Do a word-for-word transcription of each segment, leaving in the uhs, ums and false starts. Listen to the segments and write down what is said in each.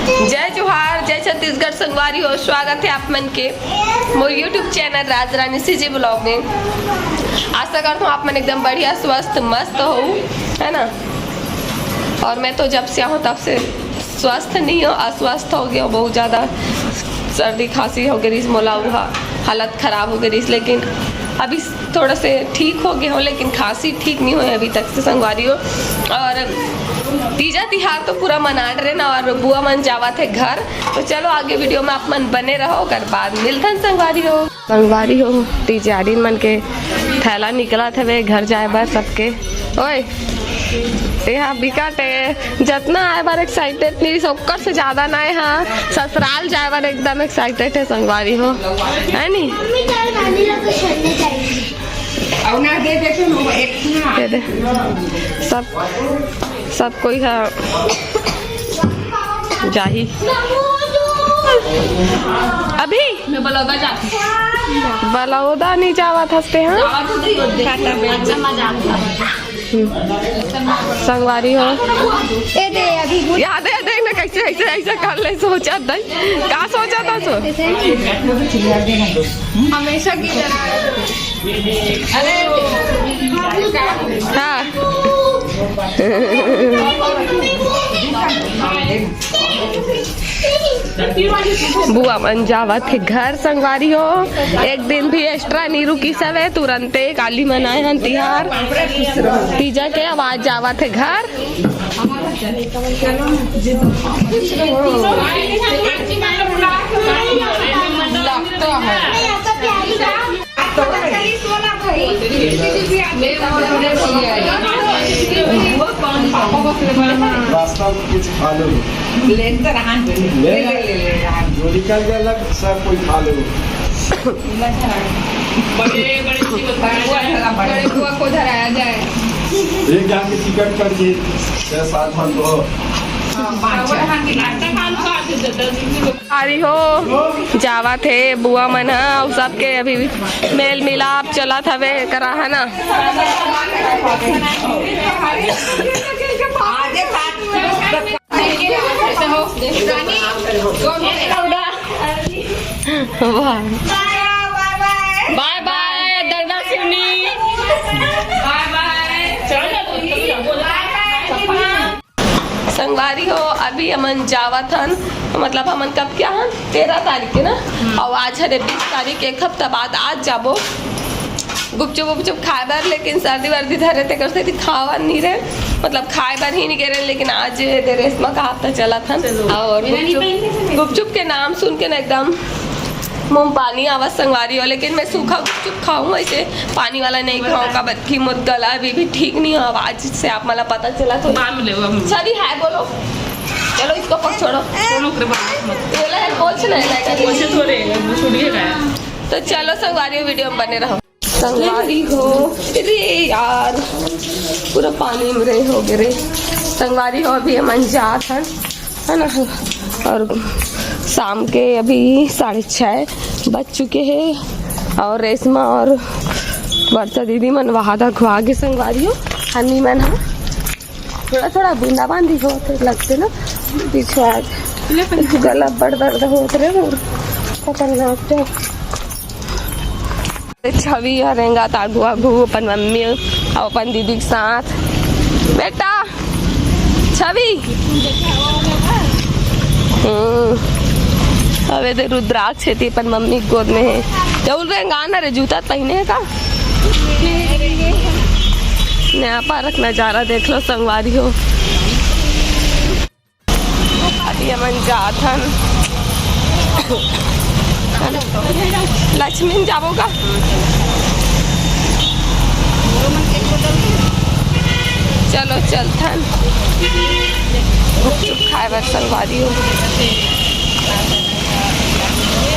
जय जोहार, जय छत्तीसगढ़ संगवारी हो, स्वागत है आप मन के मोर YouTube चैनल राज रानी सीजी ब्लॉग में। आशा करता हूँ आप मन एकदम बढ़िया, स्वस्थ, मस्त हो, है ना। और मैं तो जब से आऊँ तब से स्वस्थ नहीं हूँ, अस्वस्थ हो गया हूँ, बहुत ज़्यादा सर्दी खांसी हो गई, मोला उहा हालत खराब हो गई, लेकिन अभी थोड़ा से ठीक हो गए हो, लेकिन खांसी ठीक नहीं हुई अभी तक से संगवारी हो। और तीजा तिहार तो पूरा मना रहे ना, और बुआ मन जावत है घर। तो चलो आगे वीडियो में आप मन बने रहो, ओकर बाद मिलथन संगवारी हो। संगवारी हो, तीजारिन मन के थैला निकलत हवे घर जाए बर सबके। ओए, तेहा बिकट है, जतना आए बर एक्साइटेड नहीं, ओकर से ज्यादा ना है। हाँ, ससुराल जाए बर एकदम एक्साइटेड है संगवारी हो, है नी? मम्मी, कल नानी लोग को छोड़ने जाएंगे। और ना दे दे तो एक ना। दे दे। सब, सब कोई है जाही। अभी मैं बलौदा जाती। बलौदा नहीं जावत हस ते, हाँ? जावत तो नहीं होते। अच्छा, मजा आता। संगवारी हो। ए दे, अभी गुड़ याद है, देख ना कैसे, ऐसे, ऐसे कर ले, सोचा दई। का सोचा था सो? हमेशा की तरह। हाँ। बुआ मन जावत हे घर संगवारी हो, एक दिन भी एक्स्ट्रा नहीं रुकी सवे, तुरंते काली मनाए हन तिहार। तीजा के आवाज जावत हे घर। रास्ता में कुछ खा लो। ले ले, ले, ले, ले, ले। जो निकल गया लग, सब कोई खा लो। बड़े, बड़े बुआ को धराया जाए। एक जान की टिकट कर दिए, छह सात मन को। हाँ, पाँच, छह। अरे हो, जावत हे बुआ मन ह, अउ सबके अभी मेल मिलाप चलत हवे, करा है ना। वाह। बाय बाय, दरदा सिवनी। बाय बाय। संगवारी हो, अभी हमन जावत हन, मतलब हमन कब क्या हन, तेरह तारीख के ना, हम्म। और आज हरे बीस तारीख, एक हफ्ता बाद आज जाबो गुपचुप उपचुप खाए बर, लेकिन सर्दी वर्दी धरे तेकर सेती खावन नहीं रहे, मतलब खाए बर ही नहीं गे रहे, लेकिन आज दे रेशमा का हफ्ता चलत हन। चलो। और गुपचुप, गुपचुप के नाम सुन के ना एकदम मुंह पानी आवत संगवारी हो, लेकिन मैं सूखा गुपचुप खाऊं, ऐसे पानी वाला नहीं खाऊं, काबर कि मोर गला अभी भी ठीक नहीं हो, आवाज से आप मला पता चला तो। बाल ले वो हम। सॉरी, हाय बोलो। चलो इसको पक छोड़ो। दोनों के बाल मत। ये ले, बोल सुना है, like, बोल से थोड़े, वो छूट गया। तो चलो संगवारी हो, वीडियो में बने रहो। संगवारी हो, अरे यार, पूरा पानी में रहे हो गए रे। संगवारी हो, अभी हमन जात हन, है ना? और शाम के अभी साढ़े छः बज चुके हैं और रेशमा और वर्षा दीदी मन वहाँ तक हुआ के संगवारी हो, हनी मन ह थोड़ा थोड़ा बूंदा बांदी होत लगते ना, पीछे आज गला बड़ दर्द होत रहे और खतरनाक। छवि ह रेंगत आगू आगू अपन मम्मी अउ अपन दीदी के साथ। बेटा, छवि। हम्म। अबे दे रुद्राक्ष हे ती अपन मम्मी के गोद में हे। जउल रेंगाना रे, जूता पहिने हे का? नया पारक नजारा देख लो संगवारी हो। अभी हमन जात हन। लक्ष्मी जाबो का? चलो चलथन। गुपचुप खाए बर संगवारी हो।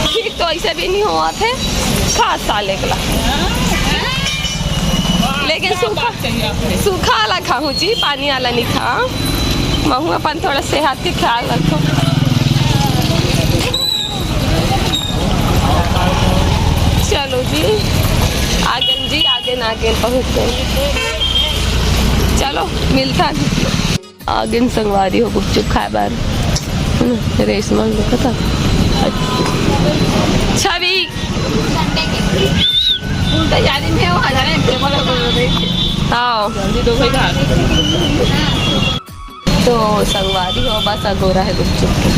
ठीक तो ऐसे भी नहीं होवत हे, खा साले कला। लेकिन सूखा, सूखा वाला खाहूँ जी, पानी वाला नहीं खा। महू अपन थोड़ा सेहत के ख्याल रखो। चलो जी, आगे जी, आगे ना आगे पहुँच गए। चलो मिलता है। आगेन संगवारी हो गुपचुप खाए बर। रेशमा देखा था। छवि। तैयारी में हो, हजारे टेबल हो गए। हाँ। जल्दी दो भाई खा। तो संगवारी हो, बस अगोरा है गुपचुप के।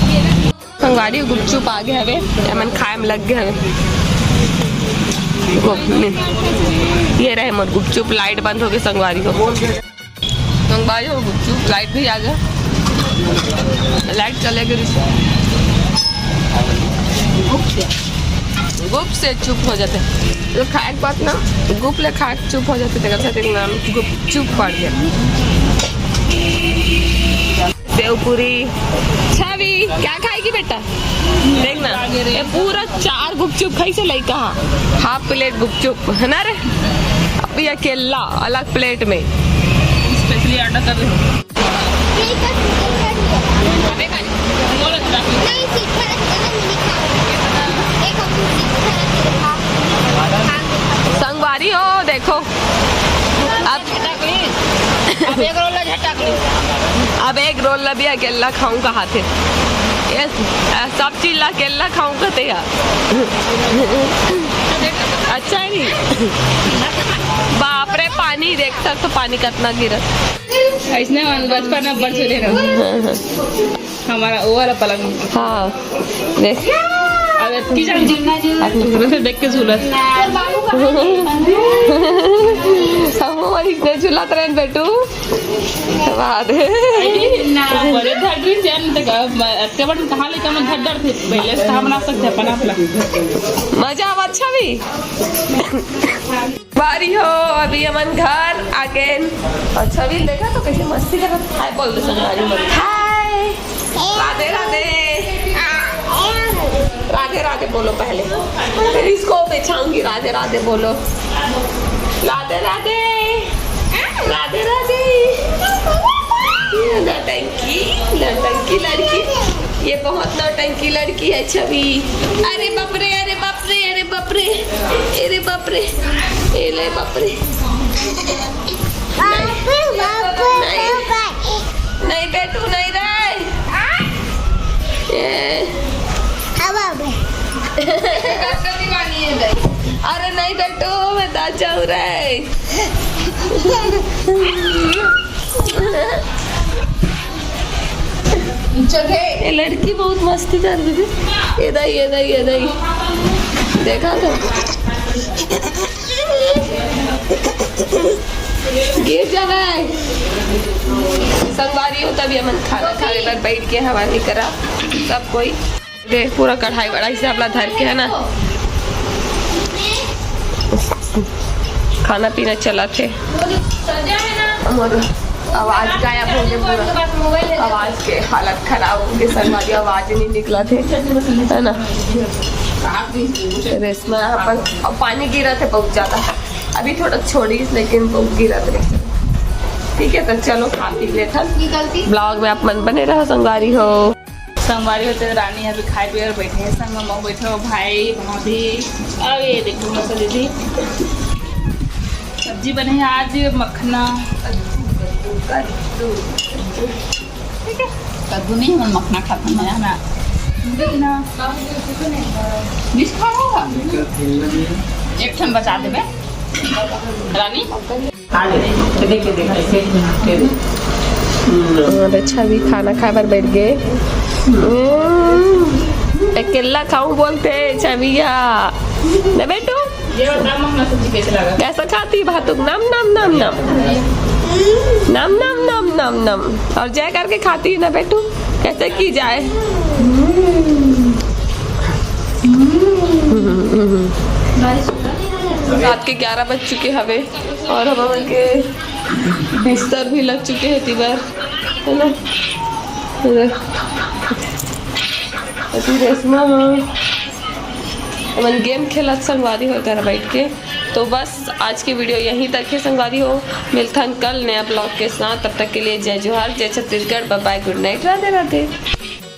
संगवारी हो, गुपचुप आ गए हवे, एमन खाए में लग गए हवे। गुप-, ये रहे मोर गुपचुप, लाइट बंद हो गई संगवारी हो। संगवारी हो, गुपचुप, लाइट भी आ गया, लाइट चले गई। गुप से, गुप से चुप हो जाते। तो खाए के बाद ना, गुप ले खा के चुप हो जाते, तेकर साथ एक नाम गुपचुप पड़ गया। सेव पूरी। छवि, क्या खाएगी बेटा? देखना, ये पूरा चार गुपचुप खाई से लइका हा, हाफ प्लेट गुपचुप, है ना रे? अभी अकेला अलग प्लेट में। स्पेशली आटा कर रहे हो। संगवारी हो, देखो, अब अब एक रोल ला झटक लो। अब एक रोल ला भी अकेला खाऊं कहा थे। ये, अ, सब चीज ला अकेला खाऊं कहते यार। अच्छा है नहीं? बाप रे, पानी देख सकते हो, पानी कितना गिरत। ऐसने मन बचपन में बड़ सुने रहो। हमारा वो वाला पलंग। हाँ, देख। अब इतनी जल्दी झूलना झूल। अब तो देख के झूलत। हम वो वाली इतने झूलत रहे बेटू। वाह दे। ना, बड़े धर रही जान तक अब अतके बड़ कहाँ लेके हम धर डर थे। पहले से हम बना सकते अपन अपना। मजा आवा अच्छा भी। बारी हो, अभी हमन घर आ गेन। अच्छा भी देखा तो कैसे मस्ती करत। हाय बोल दे संगवारी मन। हाय। राधे राधे। राधे राधे बोलो पहले, फिर इसको बिछाऊंगी। राधे राधे बोलो। राधे राधे। राधे राधे। ये नौटंकी, नौटंकी लड़की, ये बहुत नौटंकी लड़की है छवि। अरे बाप रे, अरे बाप रे, अरे बाप रे, अरे बाप रे, ए ले बाप रे। नहीं, नहीं, नहीं बेटू, नहीं रे। ए। अरे नहीं बेटू, मैं दादा हूँ रे। ये लड़की बहुत मस्ती कर रही थी। ये दाई, ये दाई, ये दाई। देखा था? गिर जाना है। संगवारी हो, तभी हमन खाना खाए बर बैठ के हवा नहीं करा सब कोई। देख, पूरा कढ़ाई वढ़ाई से अपना धर के, है ना, खाना पीना चला थे। हमर आवाज गायब हो गया पूरा, आवाज के हालत खराब हो गई, संगवारी आवाज नहीं निकला थे, है ना। रेशमा यहाँ पर, और पानी गिरा थे बहुत ज्यादा, अभी थोड़ा छोड़ी, लेकिन बहुत गिरा थे। ठीक है, तो चलो खा पी लेथन। ब्लॉग में आप मन बने रहो, संगवारी हो। संगवारी होते रानी अभी खाए पिए बर बैठे हैं, संग में बैठे हो भाई, भाभी, अब ये देखो मौसा दीदी सब्जी बने है आज, मखना, कद्दू, कद्दू, कद्दू, ठीक है, कद्दू नहीं, हम मखना खाते हैं, मजा ना, ना, मिस खा होगा, एक ठन बचा देबे रानी। हाँ, तो छवि खाना खाए बर बैठ गए। हम्म, अकेला खाऊं बोलते छविया। ना बेटू, ये बता, मखना सब्जी कैसे लगा? कैसा खाती भातुक? नम, नम, नम, नम। नम, नम, नम, नम, नम। और जय करके खाती है ना बेटू? कैसे की जाए? रात के ग्यारह बज चुके हवे। और हमन के बिस्तर भी लग चुके हे तिबर, है ना? अति रेशमा ह हमन गेम खेलत संगवारी हो घर बैठ के। तो बस आज की वीडियो यहीं तक है संगवारी हो, मिलथन कल नया ब्लॉग के साथ। तब तक के लिए जय जोहार, जय छत्तीसगढ़, बाय बाय, गुड नाइट, राधे राधे।